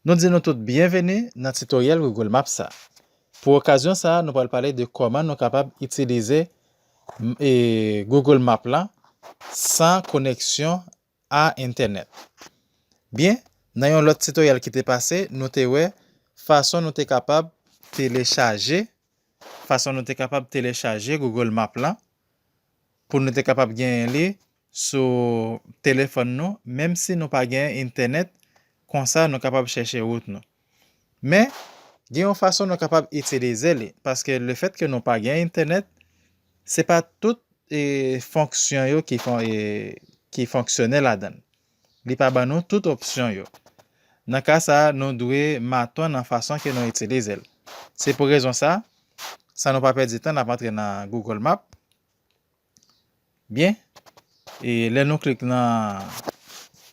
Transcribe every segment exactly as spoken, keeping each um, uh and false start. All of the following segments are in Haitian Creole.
Nou di nou tout byenveni nan titoryèl Google Maps sa. Pou okazyon sa, nou pral pale de kòman nou kapab itilize, m, e, Google Map la san koneksyon a entènèt. Byen, nan yon lòt titoryèl ki te pase, nou te wè fason nou te kapab telechaje, fason nou te kapab telechaje Google Map la, pou nou te kapab genyen li sou telefòn nou, menm si nou pa genyen entènèt, konsa nou kapab chèche wout nou. Men, gen yon fason nou kapab itilize li, paske lefètke nou pa gen entènèt, se pa tout, e, fonksyon yo ki fon-, e, ki fonksyonè ladan l. Li pa ban nou tout opsyon yo. Nan ka sa a, nou dwe maton nan fason ke nou itilize l. Se pou rezon sa, san nou pa pèdi tan, n ap antre nan Google Map. Byen. E lè nou klik nan,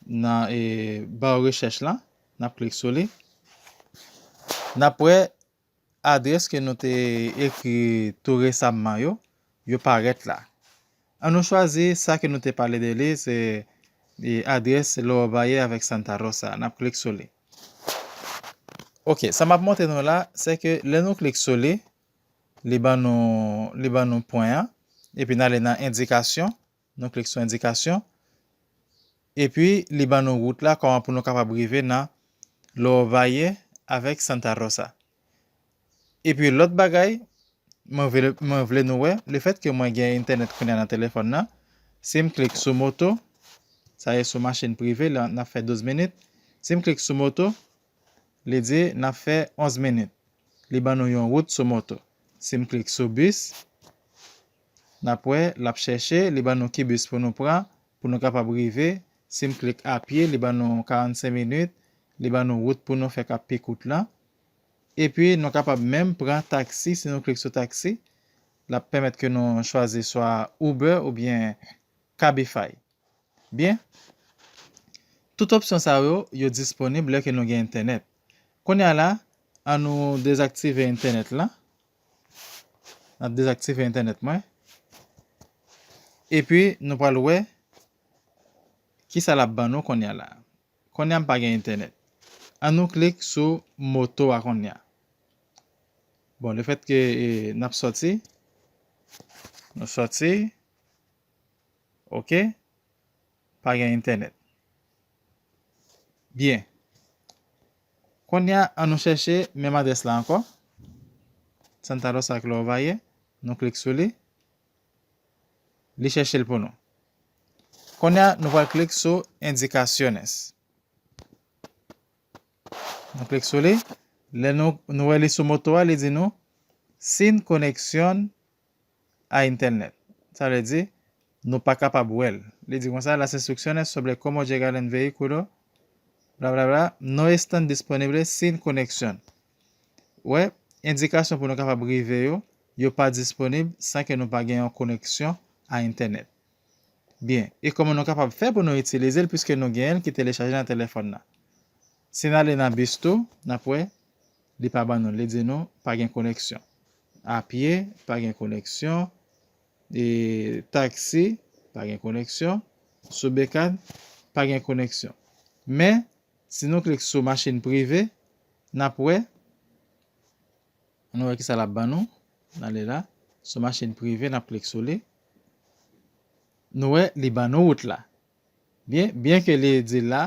nan, e, ba rechèch la, n ap klik sou li. N ap wè adrès ke nou te ekri tou resamman yo, yo parèt la. An nou chwazi sa ke nou te pale de li, se, e, adrès Lower Bayou avèk Santa Rosa. N ap klik sou li. Ok, sa m ap montre nou la, se ke lè nou klik sou li, li ban nou, li ban nou pwen an, epi n ale nan endikasyon, nou klik sou endikasyon, epi li ban nou wout la, kòman pou nou kapab rive nan Lower Bayou avèk Santa Rosa. Epi lòt bagay, mwen vle, mwen vle nou wè, lefètke mwen gen entènèt kounye a nan telefòn nan, si m klik sou moto, sa ye sou machin prive, la, n ap fè douz minit. Si m klik sou moto, li di n ap fè onz minit. Li ban nou yon wout sou moto. Si m klik sou bis, n ap wè, l ap chèche, li ban nou ki bis pou nou pran, pou nou kapab rive. Si m klik a pye, li ban nou karannsenk minit, li ban nou wout pou nou fè k ap pi kout lan. Epi, nou kapab menm pran taksi, si nou klik sou taksi, l ap pèmèt ke nou chwazi swa Uber oubyen Cabify. Byen. Tout opsyon sa yo, yo disponib lè ke nou gen entènèt. Kounye a la, an nou dezaktive entènèt la. N ap dezaktive entènèt mwen. Epi, nou pral wè kisa l ap ban nou kounye a la. Kounye a m pa gen entènèt. An nou klik sou moto a kounye a. Bon, lefètke, e, n ap sòti, nou sòti, ok, pa gen entènèt. Byen. Kounye a, an nou chèche menm adrès la ankò. Santa Rosa ak Lower Bayou, nou klik sou li. Li chèche l pou nou. Kounye a, nou pral klik sou Indicaciones. Nou klik sou li. Lè nou, nou wè li sou moto a, li di nou, sin conexión a internet. Sa vle di, nou pa kapab wè l. Li di konsa, las instrucciones sobre cómo llegar en vehículo, bla bla bla, no están disponibles sin conexión. Wè, endikasyon pou nou kapab rive yo, yo pa disponib san ke nou pa gen yon koneksyon a entènèt. Byen, e kòman nou kapab fè pou nou itilize l, piske nou genyen l ki telechaje nan telefòn nan? Si n ale nan bis tou, n ap wè, li pa ban nou, li di nou pa gen koneksyon. A pye, pa gen koneksyon. E taksi, pa gen koneksyon. Sou bekàn, pa gen koneksyon. Men, si nou klik sou machin prive, n ap wè, nou wè kisa l ap ban nou. N ale la, sou machin prive, n ap klik sou li. Nou wè, li ban nou wout la. Byen, byen ke li di la,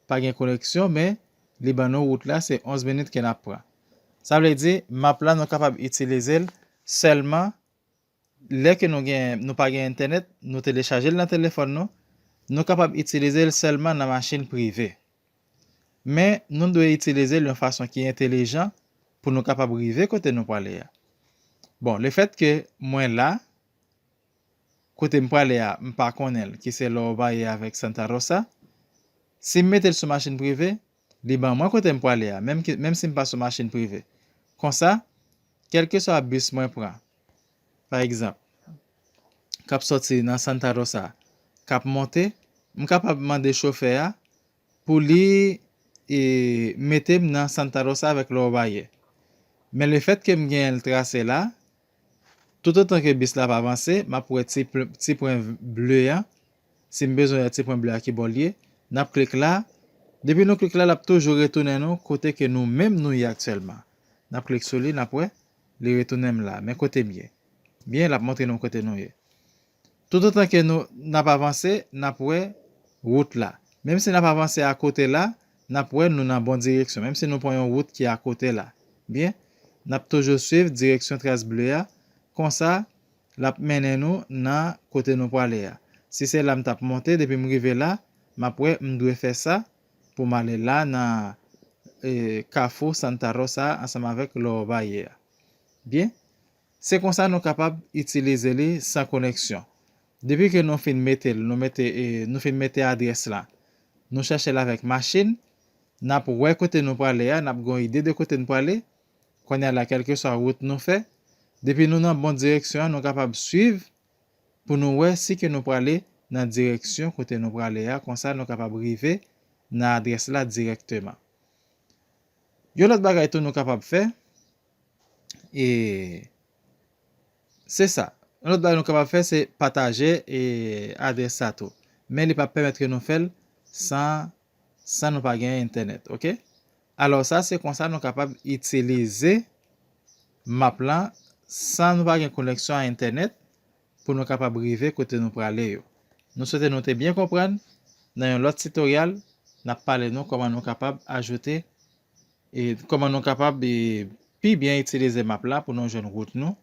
pa gen koneksyon, men li ban nou wout la, se onz minit ke n ap pran. Sa vle di, map la, nou kapab itilize l sèlman lè ke nou gen, nou pa gen entènèt, nou telechaje l nan telefòn nou, nou kapab itilize l sèlman nan machin prive. Men, nou dwe itilize l yon fason ki entelijan pou nou kapab rive kote nou prale a. Bon, lefètke mwen la, kote m prale a, m pa konnen l, ki se Lower Bayou avèk Santa Rosa. Si m mete l sou machin prive, li ban mwen kote m prale a, menm ki, menm si m pa sou machin prive. Konsa, kèlkeswa bis mwen pran, pa egzanp, k ap sòti nan Santa Rosa, k ap monte, m kapab mande chofè a pou li, e, mete m nan Santa Rosa avèk Lower Bayou. Men lefètke m genyen l trase la, toutotan ke bis la pa vanse, m ap wè ti pl-, ti pwen ble a. Si m bezwen wè ti pwen ble a ki bò l ye, n ap klik la, Depi nou klik la, l ap toujou retounen nou kote ke nou menm nou ye aktyèlman. N ap klik sou li, n ap wè, li retounen m la. Men kote m ye. Byen, l ap montre nou kote nou ye. Toutotan ke nou, n ap avanse, n ap wè wout la. Menm si n ap avanse akote la, n ap wè nou nan bon direksyon. Menm si nou pran yon wout ki akote la. Byen, n ap toujou swiv direksyon tras ble a. Konsa, l ap mennen nou nan kote nou prale a. Si se la m t ap monte, depi m rive la, m ap wè m dwe fè sa pou m ale la nan, e, kafou Santa Rosa ansanm avèk Lobo Valle a. Byen, se konsa nou kapab itilize li san koneksyon. Depi ke nou fin mete l, nou mete, e, nou fin mete adrès la, nou chèche l avèk machin, n ap wè kote nou prale a, n ap gen yon ide de kote n prale. Kounye a la, kèlkeswa wout nou fè, depi nou nan bon direksyon an, nou kapab swiv pou nou wè si ke nou prale nan direksyon kote nou prale a, konsa nou kapab rive nan adrès la dirèkteman. Yon lòt bagay tou nou kapab fè, e se sa. Yon lòt bagay nou kapab fè, se pataje, e, adrès sa tou. Men li p ap pèmèt ke nou fè l san, san nou pa gen entènèt, oke? Alò, sa se konsa nou kapab itilize map lan san nou pa gen koneksyon a entènèt pou nou kapab rive kote nou prale yo. Nou swete nou te byen konprann. Nan yon lòt titoryal, n ap pale nou kòman nou kapab ajoute, e kòman nou kapab, e, pi byen itilize map la pou nou jwenn wout nou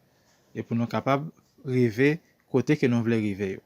e pou nou kapab rive kote ke nou vle rive yo.